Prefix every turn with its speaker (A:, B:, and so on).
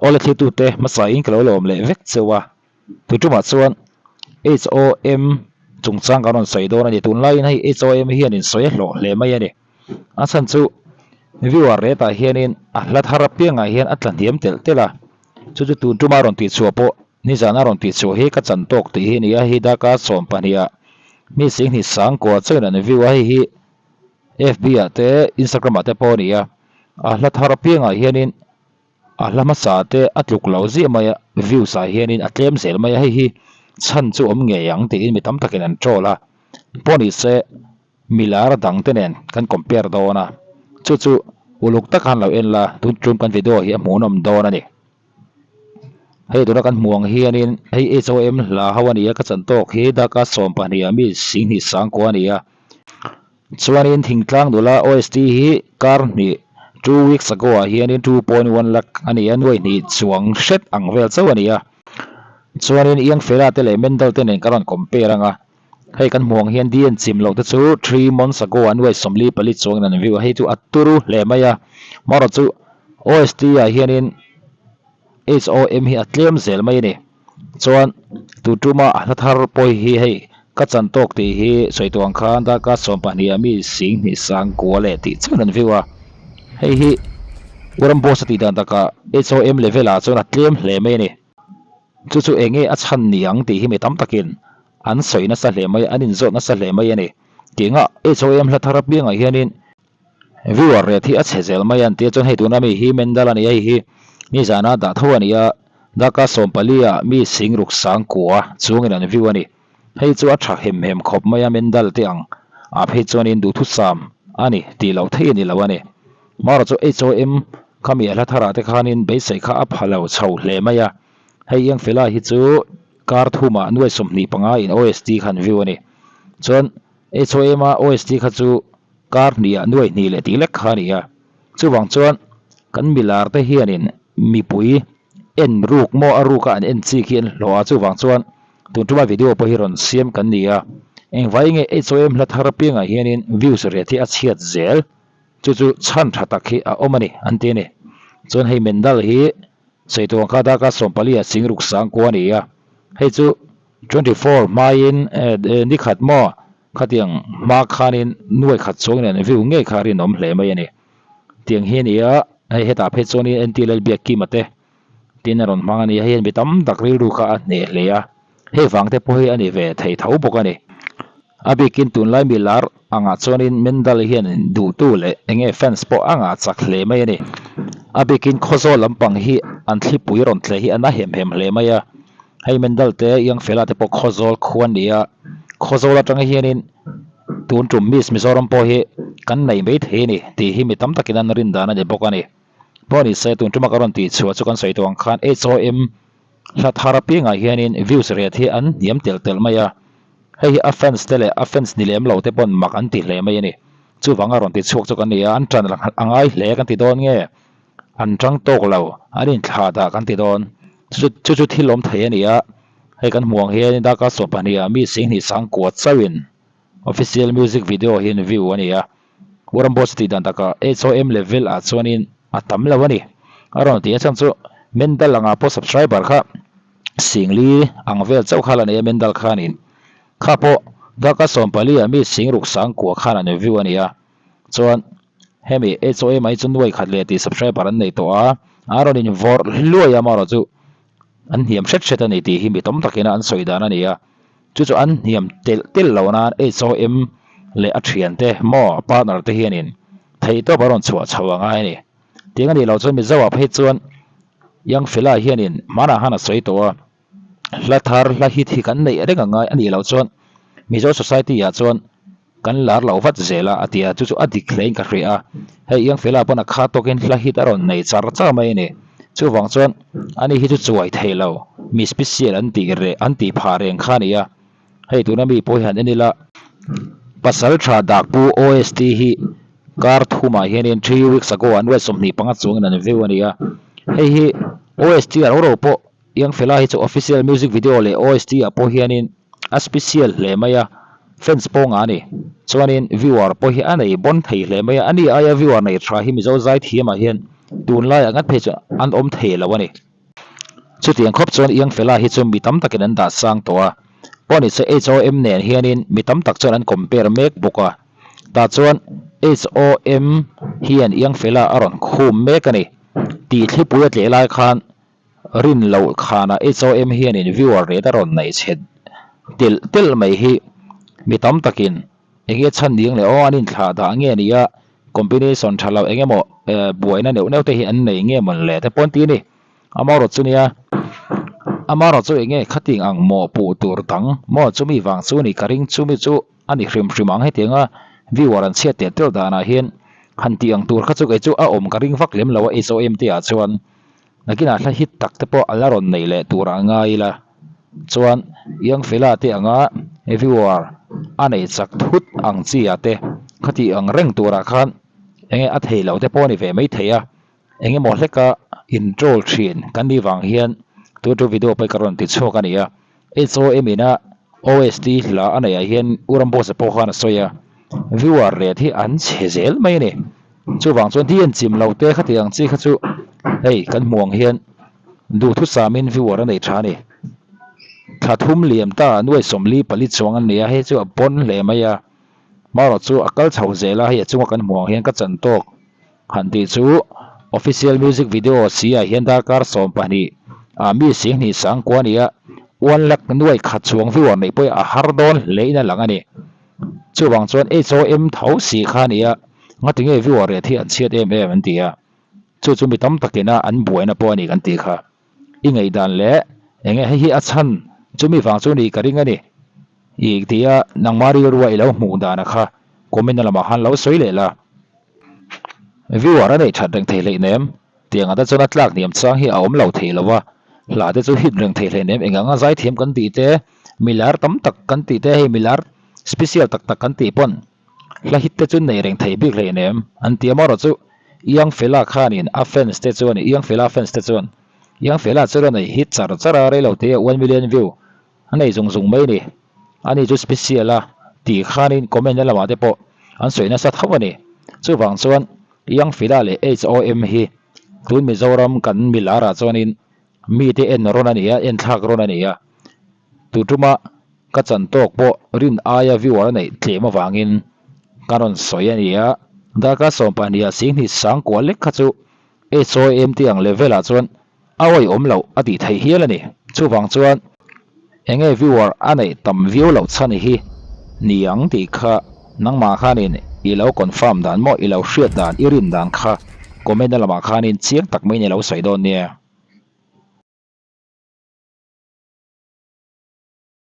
A: Awle thlitute hmasa in ka lo lawm leh vek cheu a, tuitumah chuan HOM chungchang kan rawn sawi dawn a ni. Tunlaiin hei HOM hian in sawi a hlawh hle mai a ni. A chhan chu viewer rate ah hianin a hla thar apiangah hian a tla hniam telh telh a, chu chu tun tuma rawn tihchhuah pawh nizana rawn tihchhuah hi ka chan tawk tih hi a ni a, hei darkar 12 ah mi 10 sangkua chuan an view a, hei hi FB ah te Instagram ah te pawh a ni a, a hla thar apiangah hianin a hla hmasa te a tluk lo ziah mai a, views ah hianin a tlem zel mai a, hei hi chhan chu awm ngei ang tiin mi tam takin an troll a, pawh ni se milar dang te nen kan compare dawn a, chu chu uluk tak khan lo en la, tun tum kan video hi a hmuhnawm dawn a ni. Hei tuna kan hmuh ang hianin hei HOM hla ho a ni a, ka chan tawk hi darkar 12 ah mi 10 sangkua a ni a. Chuanin thingtlang nula OST hi kar hnih, two weeks ago ah hianin 2.1 lakh a ni a, nuai hnih chuang hret ang vel chauh a ni a. Chuanin Iangfela te leh Mendal te nen ka rawn compare ang a, hei kan hmuh ang hian DN chim loh te chu 3 months ago ah nuai 44 chuangin an view a, hei chu a turu hle mai a. Marawh chu OST ah hianin HOM hi a tlem zel mai a ni. Chuan tutuma a hla thar pawi hi hei ka chan tawk tih hi sawi tawh ang khan darkar 12 ah mi 10 sangkua leh tih chuan an view a. Hei hi Uram Boss a tih dan takah HOM level ah chuan a tlem hle mai a ni. Chu chu eng nge a chhan ni ang tih hi mi tam takin an sawi nasa hle mai, an inzawt nasa hle mai a ni. Tianga HOM hla thar apiangah hianin Viewer rate hi a chhe zel mai a an tia chuan hei tuna mi hi Mendal a ni a hei hi nizana dah tho a ni a darkar 14 ah mi 60 sangkua chungin an view a ni hei chu a tha hem hem khawp mai a Mendal te ang ah phei chuanin duhthusam a ni tih loh theih a ni lo a ni marawh chu HOM khami a hla tharah te khanin beisei kha a pha lo chho hle mai a hei Iangfela hi chu kar thumah nuai 25 in OST kha an view a ni chuan HOM a OST kha chu kar hnih nuai hnih leh tih lek kha a ni a. Chuvang chuan kan milar te hianin mipui en ruk maw a ruka an en chi khi an hlawh a, chuvang chuan tun tuma video pawh hi rawn siam kan ni a. Engvai nge HOM hla thar apiangah hianin views rate hi a chhiat zel, chu chu chhan tha tak hi a awm a ni an ti a ni. Chuan hei Mendal hi sawi tur ang kha darkar 14 ah 60 sangkua a ni a, hei chu 24 hmaiin ni khat maw Khatiang hma khanin nuai khat chuangin an view ngei kha a rinawm hle mai a ni. Tiang hi a ni a, hei hetah phei chuanin NT Lalbiakkima te tin a rawn hmang a ni a, hei hian mi tam tak rilru kha a hneh hle a, hei vang te pawh hi a ni ve thei tho bawk a ni. A bikin tunlai mi lar angah chuanin Mendal hian duhtu leh eng nge fans pawh a ngah chak hle mai a ni. A bikin Khawzawl lampang hi an thlipui rawn tle hi a na hem hem hle mai a, Hei Mendal te Iangfela te pawh Khawzawl khua an ni a, Khawzawl atang hianin tun tum Miss Mizoram pawh hi kan nei mai thei a ni tih hi mi tam takin an rin dan a ni bawk a ni. Pawh ni se tun tuma ka rawn tih chhuah chu kan sawi tawh ang khan HOM hla thar apiangah hianin views rate hi an hniam telh telh mai a, hei hi a fans te leh a fans ni lem lo te pawn mak an ti hle mai a ni. Chuvanga rawn ti chhuak chu kan ni a, an tan a ngai hle kan ti dawn nge? An tang tawk lo, an inthlah dah kan ti dawn. Chu chu chu thil awm thei a ni a, hei kan hmuh ang hian darkar 12 ah mi 10 sangkua chauhin official music video hi an view a ni a. U Ramboss tih dan takah HOM level ah chuanin a tam lo a ni. A rawn ti a chhan chu Mendal anga pawh subscriber kha 40 ang vel chauh kha la nei a Mendal khanin kha pawh darkar 14 ah mi 60 sangkua khan an view a ni a. Chuan hemi HOM hi chu nuai khat leh tih subscriber an nei tawh a, an rawn in vawrh hluai a amaherawh chu an hniam hret hret a ni tih hi mi tam takin an sawi dan a ni a, chu chu an hniam telh telh lo nan HOM leh a thiante maw partner te hianin theihtawp a rawn chhuah chho a ngai a ni. Tiang a nih loh chuan Mizo ah phei chuan Young Fella hianin hmanah khan a sawi tawh a, hla thar hla hit hi kan neih reng a ngai a nih loh chuan Mizo society ah chuan Kan lar loh vat zel a, a ti a, chu chu a dik hlein ka hria a. Hei Iangfela pawn a kha tawkin hla hit a rawn nei char char mai a ni. Chuvang chuan ani hi chu chuai thei lo, mi special an tih reh an tih phah reng kha a ni a. Hei tuna mi pawh hi han en ila, Pasal tha Dakpu OST hi kar thumah hianin 3 weeks ago an nuai 25 chuangin an view a ni a. Hei hi OST a ro ro pawh Iangfela hi chu official music video leh OST ah pawh hianin a special hle mai a, fans pawh ngah a ni. Chuanin viewer pawh hi a nei bawn thei hle mai a, ani aia viewer nei tha hi Mizo zai thiamah hian tunlaiah ngat phei chuan an awm thei lo a ni. Chutiang khawp chuan Iangfela hi chu mi tam takin an dah sang tawh a, pawh ni se HOM nen hianin mi tam tak chuan an compare mek bawk a. Tah chuan HOM hian Iangfela a rawn khum mek a ni tih thlipui a tleh lai khan rin loh khanah HOM hianin viewer rate a rawn neih chhe telh telh mai hi mi tam takin Enge chhan ning leh aw an inthlah dah nge ni a, combination tha lo eng emaw buaina neuh neuh te hi an nei nge mawn le te pawh an ti a ni. Amaherawh chu nia, amaherawh chu enge khating ang mawh puh tur dang maw chumi vang chu ni ka ring chumi chu a ni hrim hrim ang hetianga viewer an chhiat telh telh danah hian han tih ang tur kha chu kei chu a awm ka ring vak lem lo a HOM te ah chuan nakinah hla hit tak te pawh a la rawn neih leh tur ah ngai ila. Chuan Youngfella te anga viewer a nei chak thut ang chi ah te khati ang reng turah khan enge a thei loh te pawh a ni ve mai thei a, eng emaw hleka in troll thin kan nih vang hian tu tu video pawh hi ka rawn ti chhuak a ni a. HOM ina OST hla a neih ah hian U Rambosa pawh khan a sawi a, viewer rate hi an chhe zel mai a ni. Chuvang chuan hi en chim lo te khati ang chi kha chu hei kan hmuh ang hian Duhthusamin viewer a nei tha a ni. Thla thum liam ta nuai 44 chuang an nei a, hei chu a pawn hle mai a. Marawh chu a kal chho zel a, hei a chunga kan hmuh ang hian ka chan tawk han tih chu official music video si ah hian darkar 12 ah mi 20 sangkua a ni a, one lakh nuai khat chuang viewer neih pawh hi a har dawn hle in a lang a ni. Chuvang chuan HOM tho si kha a ni a, ngatinge viewer rate hi an chhiat em em an ti a. Chu chu mi tam takina an buaina pawh a ni kan tih kha. I ngaihdan leh eng nge hei hi a chhan chumi vang chu ni ka ring a ni. I ti a, nangmah rilrua i lo hmuh dana kha comment na lamah khan lo sawi leh la. Viewer a neih that reng thei hleihnem, tiang ata chuan a tlak hniam chang hi a awm lo thei lo va, hla te chu hit reng thei hleihnem eng anga zaithiam kan tih te, milar tam tak kan tih te hei milar special tak tak kan tih pawn Hla hit te chu nei reng thei bik hlei nem an ti a marawh chu Young Fella khanin a fans te chuan Young Fella fans te chuan Young Fella chu rawn ei hit char char a reilo te 1 million view a nei zung zung mai ni ani chu special a tih khanin comment na lamah te pawh an sawi nasa tho a ni chuvang chuan Young Fella leh HOM hi tun Mizoram kan milar ah chuanin mite en rawn a ni a en thlak rawn a ni a. Tutuma ka chan tawk pawh rin aia viewer a neih tlem avangin ka rawn sawi a ni a, darkar 12 ah 20 sangkua lek kha chu HOM te ang level ah chuan a awihawm loh a tih theih hial a ni. Chuvang chuan enge viewer a neih tam viau loh chhan hi ni ang tih kha nangmah khanin i lo confirm dan maw i lo hriat dan i rin dan kha comment na lamah khanin chiang tak maiin i lo sawi dawn nia.